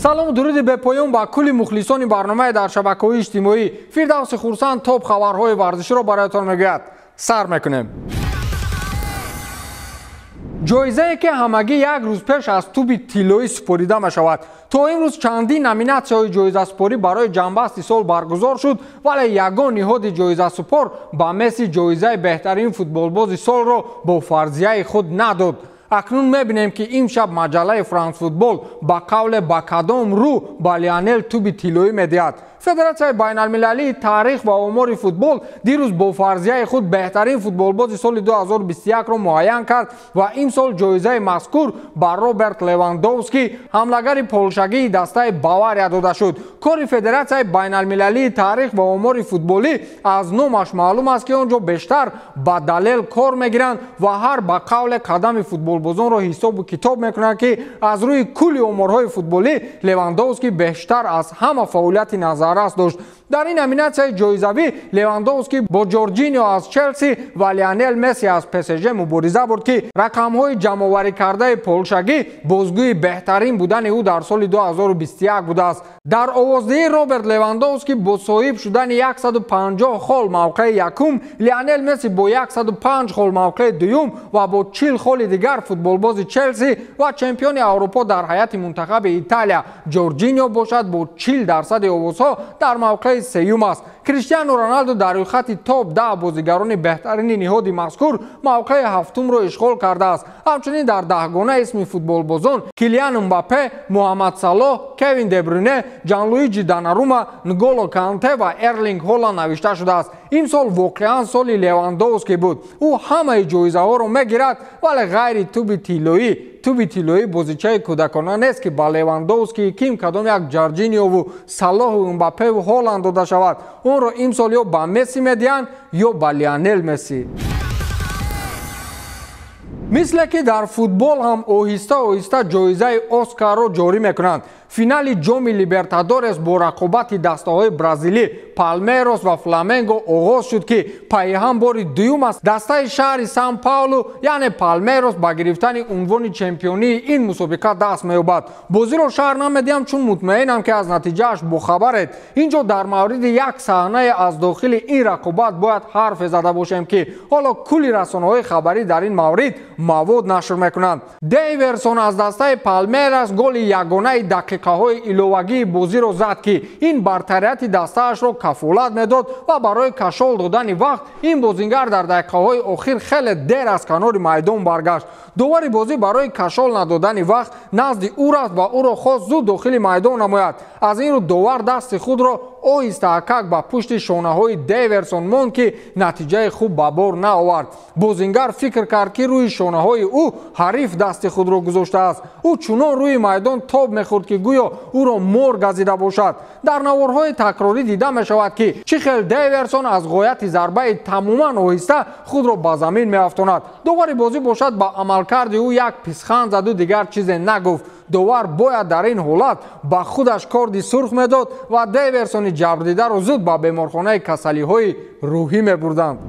Салому дуруди бепоён ба кулли мухлисони барномаи дар шабакаҳои иҷтимоӣ. Фирдавси Хурсанд топ хабарҳои варзиширо бароятон мегӯяд. Сар мекунем. Ҷоизае ки ҳамагӣ як рӯз пеш аз туби тиллоӣ супорида мешавад. То имрӯз чандин номинатсияҳои ҷоизасупорӣ барои ҷамъбасти сол баргузор шуд, вале ягон ниҳоди ҷоизасупор ба Месси ҷоизаи беҳтарин футболбози солро бо фарзияи худ надод. Акнун мебинем, ки имшаб маҷаллаи Франс Футбол ба қавле ба кадом рӯ ба Лионел туби тиллоӣ медиҳад. Федератсияи байналмилалии таърих ва омори футбол дирӯз бо фарзияи худ беҳтарин футболбози соли 2021-ро муайян кард ва имсол ҷоизаи мазкур ба Роберт Левандовский, ҳамлагари полшагии дастаи Бавария, дода шуд. Кори Федератсияи байналмилалии таърих ва омори футболӣ аз номаш маълум аст, ки он ҷо бештар ба далел кор мегиранд ва ҳар ба қавле қадами футболбозонро ҳисобу китоб мекунанд, ки аз рӯи кулли оморҳои футболӣ Левандовский бештар аз ҳама фаъолияти назар дошт. Дар ин номинатсияи ҷоизавӣ Левандовский бо Ҷорҷинио аз Челси ва Лионел Месси аз ПСЖ мубориза бурд, ки рақамҳои ҷамъоварӣ кардаи полшагӣ бозгӯи беҳтарин будани ӯ дар соли 2021 будааст. Дар овоздиҳӣ Роберт Левандовский бо соҳиб шудани 150 хол мавқеи якум, Лионел Месси бо 105 хол мавқеи дуюм ва бо 40 холи дигар футболбози Челси ва чемпиони Аврупо дар ҳайати мунтахаби Италия Ҷорҷинио бошад бо 40% овозҳо дар мавқеи сеюм аст. Криштиану Роналду дар рӯйхати топ 10 бозигарони беҳтарини ниҳоди мазкур мавқеи ҳафтумро ишғол кардааст. Ҳамчунин дар даҳгона исми футболбозон Килиан Мбаппе, Муҳаммад Салоҳ, Кевин Дебрюне, Ҷанлуиҷи Донарума, Нголо Канте ва Эрлинг Ҳоланд навишта шудааст. Имсол воқеан соли Левандовский буд. Ӯ ҳамаи ҷоизаҳоро мегирад, вале ғайри туби тиллоӣ. Туби тиллоӣ бозичаи кӯдакона нест, ки ба Левандовский ким кадом як Ҷорҷиниову Салоҳу Мбаппеву Ҳоланд дода шавад. Онро имсол ё ба Месси медиҳанд, ё ба Лионел Месси. Мисле ки дар футбол ҳам оҳиста оҳиста ҷоизаи Оскарро ҷорӣ мекунанд. Финали ҷоми Либертадорес бо рақобати дастаҳои бразилӣ Палмейрос ва Фламенго оғоз шуд, ки пайҳам бори дуюм аст дастаи шаҳри Сан Паулу, яъне Палмейрос, ба гирифтани унвони чемпионии ин мусобиқа даст меёбад. Бозиро шарҳ намедиҳам, чун мутмаинам, ки аз натиҷааш бохабаред. Ин ҷо дар мавриди як саҳнае аз дохили ин рақобат бояд ҳарфе зада бошем, ки ҳоло кулли расонаҳои хабарӣ дар ин маврид мавод нашр мекунанд. Дейверсон аз дастаи Палмейрас голи ягонаи дақиқаҳои иловагии бозиро зад, ки ин бартарияти дастаашро кафолат медод ва барои кашол додани вақт ин бозингар дар дақиқаҳои охир хеле дер аз канори майдон баргашт. Довари бозӣ барои кашол надодани вақт назди ӯ рафт ва ӯро хост зуд дохили майдон намояд. Аз ин рӯ довар дасти худро оҳистаакак ба пушти шонаҳои Дейверсон монд, ки натиҷаи хуб ба бор наовард. Бозингар фикр кард, ки рӯи шонаҳои ӯ ҳариф дасти худро гузоштааст. Ӯ чунон рӯи майдон тоб мехӯрд, ки гӯё ӯро мор газида бошад. Дар наворҳои такрорӣ дида мешавад, ки чӣ хел Дейверсон аз ғояти зарбаи тамоман оҳиста худро ба замин меафтонад. Довари бозӣ бошад ба амалкарди ӯ як писханд заду дигар чизе нагуфт. Довар бояд дар ин ҳолат ба худаш корди сурх медод ва Дейверсони ҷабрдидаро зуд ба беморхонаи касалиҳои рӯҳӣ мебурданд.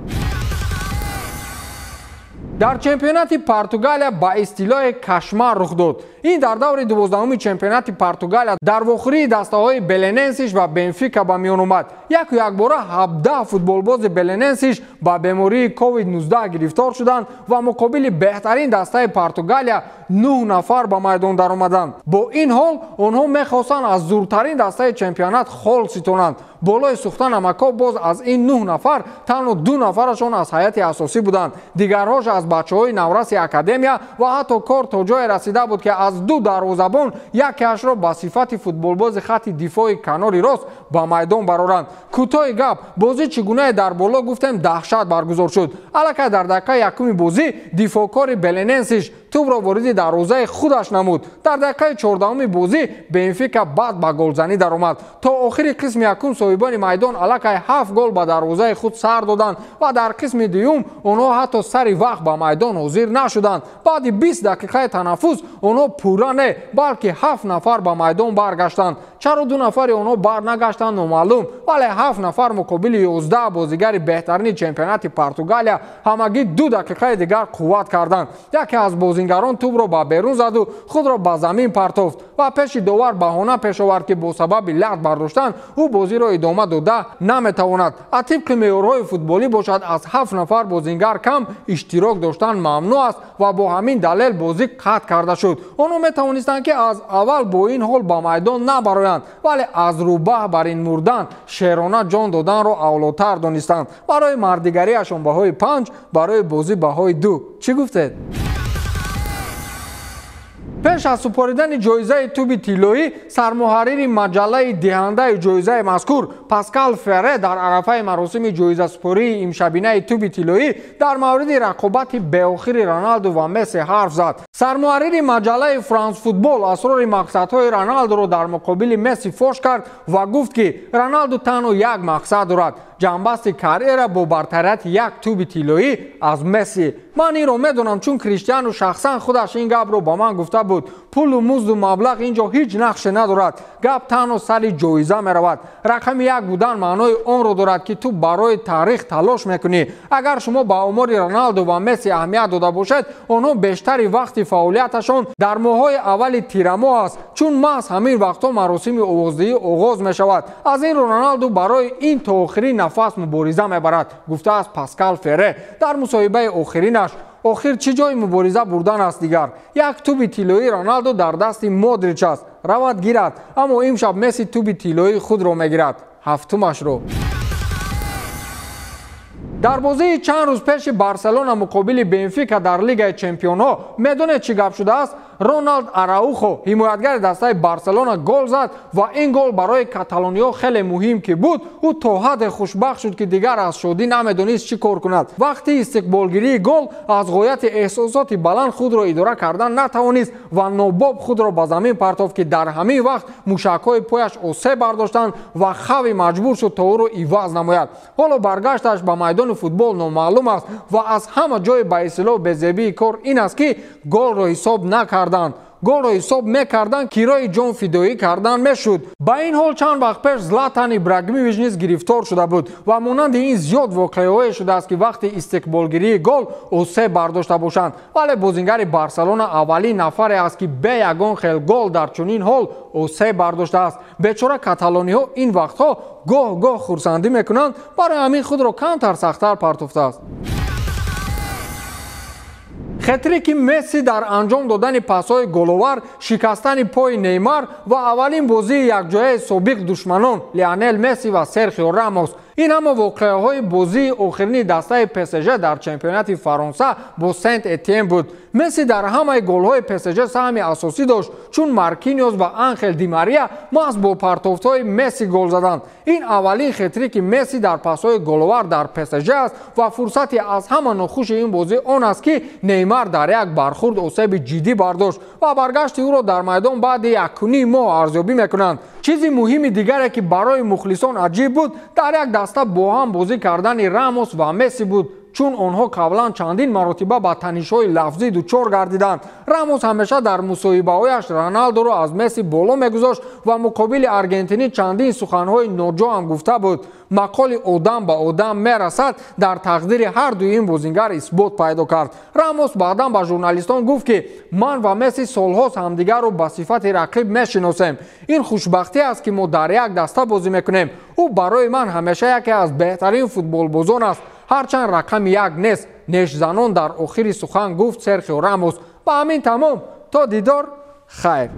Дар чемпионати Португалия ба истилоҳи кошмар рух дод. Ин дар даври 12-уми чемпионати Португалия дар вохӯрии дастаҳои Белененсиш ва Бенфика ба миён омад. Яку якбора 17 футболбози Белененсиш ба бемории COVID-19 гирифтор шуданд ва муқобили беҳтарин дастаи Португалия 9 нафар ба майдон даромаданд. Бо ин ҳол онҳо мехостанд аз зуртарин дастаи чемпионат хол ситонанд. Болои сӯхта намакҳо боз аз ин 9 нафар танҳо 2 нафарашон аз ҳайати асосӣ буданд. Дигарҳош аз бачаҳои навраси академия ва ҳатто кор то ҷое расида буд, ки аз 2 дарвозабон якеашро ба сифати футболбози хатти дифои канори рост ба майдон бароранд. Кӯтоҳи гап, бозӣ чӣ гунае дар боло гуфтем даҳшат баргузор шуд. Аллакай дар дақиқаи якуми бозӣ дифоъкори Белененсиш тӯбро вориди дарвозаи худаш намуд. Дар дақиқаи 14-уми бозӣ Бенфика бад ба голзанӣ даромад. То охири қисми якум соҳибони майдон аллакай 7 гол ба дарвозаи худ сар доданд ва дар қисми дуюм онҳо ҳатто сари вақт ба майдон ҳозир нашуданд. Баъди 20 дақиқаи танаффус онҳо пурра не, балки 7 нафар ба майдон баргаштанд. Чаро 2 нафари онҳо барнагаштанд номаълум, вале 7 нафар муқобили 11 бозигари беҳтарини чемпионати Португалия ҳамагӣ 2 дақиқаи дигар қувват карданд. Яке аз бозингарон тӯбро ба берун заду худро ба замин партофт ва пеши довар баҳона пеш овард, ки бо сабаби лағд бардоштан ӯ бозиро идома дода наметавонад. Тибқи меъёрҳои футболӣ бошад, аз 7 нафар бозингар кам иштирок доштан мамнӯъ аст ва бо ҳамин далел бозӣ қатъ карда шуд. Онҳо метавонистанд, ки аз аввал бо ин ҳол ба майдон набароянд, вале аз рӯбаҳ бар ин мурдан шерона ҷон доданро авлотар донистанд. Барои мардигариашон баҳои 5, барои бозӣ баҳои 2. Чӣ гуфтед? Пеш аз супоридани ҷоизаи тӯби тиллоӣ, сармуҳаррири маҷаллаи диҳандаи ҷоизаи мазкур Паскал Ферре дар арафаи маросими ҷоизасупории имшабинаи тӯби тиллоӣ дар мавриди рақобати беохири Роналду ва Месси ҳарф зад. Сармуҳаррири маҷаллаи Франс Футбол асрори мақсадҳои Роналдуро дар муқобили Месси фош кард ва гуфт, ки Роналду танҳо як мақсад дорад: ҷамъбасти карьера бо бартарияти як тӯби тиллоӣ аз Месси. Ман инро медонам, чун Криштиану шахсан худаш ин гапро ба ман гуфта буд. Пулу музду маблағ ин ҷо ҳеҷ нақше надорад. Гап танҳо сари ҷоиза меравад. Рақами 1 будан маънои онро дорад, ки ту барои таърих талош мекунӣ. Агар шумо ба омори Роналду ва Месси аҳамият дода бошед, онҳо бештари вақти фаъолияташон дар моҳҳои аввали тирамоҳ аст, чун маҳз ҳамин вақтҳо маросими овоздиҳӣ оғоз мешавад. Аз ин рӯ Роналду барои ин то охирин нафас мубориза мебарад, гуфтааст Паскал Ферре дар мусоҳибаи охиринаш. Охир чӣ ҷои мубориза бурдан аст дигар? Як тӯби тиллоии Роналду дар дасти Модрич аст, равад гирад, аммо имшаб Месси тӯби тиллоии худро мегирад, 7-умашро. Дар бозии чанд рӯз пеши Барселона муқобили Бенфика дар Лигаи Чемпионҳо медонед чӣ гап шудааст? Роналд Араухо, ҳимоятгари дастаи Барселона, гол зад ва ин гол барои каталониҳо хеле муҳим ки буд. Ӯ то ҳадде хушбахт шуд, ки дигар аз шодӣ намедонист чӣ кор кунад. Вақти истиқболгирии гол аз ғояти эҳсосоти баланд худро идора кардан натавонист ва нобоб худро ба замин партофт, ки дар ҳамин вақт мушакҳои пояш осеб бардоштанд ва Хави маҷбур шуд то ӯро иваз намояд. Ҳоло баргашташ ба майдони футбол номаълум аст ва аз ҳама ҷои ба истилоҳ безебии кор ин аст, ки голро ҳисоб накарданд. Голро ҳисоб мекарданд, кирои ҷон фидоӣ кардан мешуд. Ба ин ҳол чанд вақт пеш Златан Ибрагимович низ гирифтор шуда буд ва монанди ин зиёд воқеаҳое шудааст, ки вақти истиқболгирии гол осеб бардошта бошанд. Вале бозингари Барселона аввалин нафаре аст, ки бе ягон хел гол дар чунин ҳол осеб бардоштааст. Бечора каталониҳо ин вақтҳо гоҳ-гоҳ хурсандӣ мекунанд, барои ҳамин худро камтар сахттар партофтааст. Хетрики Месси дар анҷом додани пасҳои головар, шикастани пои Неймар ва аввалин бозии якҷояи собиқ душманон Лионел Месси ва Серхио Рамос. Ин ҳама воқеаҳои бозии охирини дастаи ПСЖ дар чемпионати Фаронса бо Сент Этиен буд. Месси дар ҳамаи голҳои ПСЖ саҳми асосӣ дошт, чун Маркиниос ва Анхел Ди Мария маҳз бо партофтҳои Месси гол заданд. Ин аввалин хетрики Месси дар пасҳои головар дар ПСЖ аст ва фурсати аз ҳама нохуши ин бозӣ он аст, ки Неймар дар як бархурд осеби ҷиддӣ бардошт ва баргашти ӯро дар майдон баъди 1.5 моҳ арзёбӣ мекунанд. Чизи муҳими дигаре, ки барои мухлисон аҷиб буд, дар як даста бо ҳам бозӣ кардани Рамос ва Месси буд, чун онҳо қаблан чандин маротиба ба танишҳои лафзӣ дучор гардиданд. Рамос ҳамеша дар мусоҳибаҳояш Роналдуро аз Месси боло мегузошт ва муқобили аргентинӣ чандин суханҳои ноҷо ҳам гуфта буд. Мақоли одам ба одам мерасад дар тақдири ҳар дуи ин бозингар исбот пайдо кард. Рамос баъдан ба журналистон гуфт, ки ман ва Месси солҳост ҳамдигарро ба сифати рақиб мешиносем. Ин хушбахтӣ аст, ки мо дар як даста бозӣ мекунем. Ӯ барои ман ҳамеша яке аз беҳтарин футболбозон аст, ҳарчанд рақами 1 нест. Нешзанон дар охири сухан гуфт Серхио Рамос. Ба ҳамин тамом, то дидор, хайр.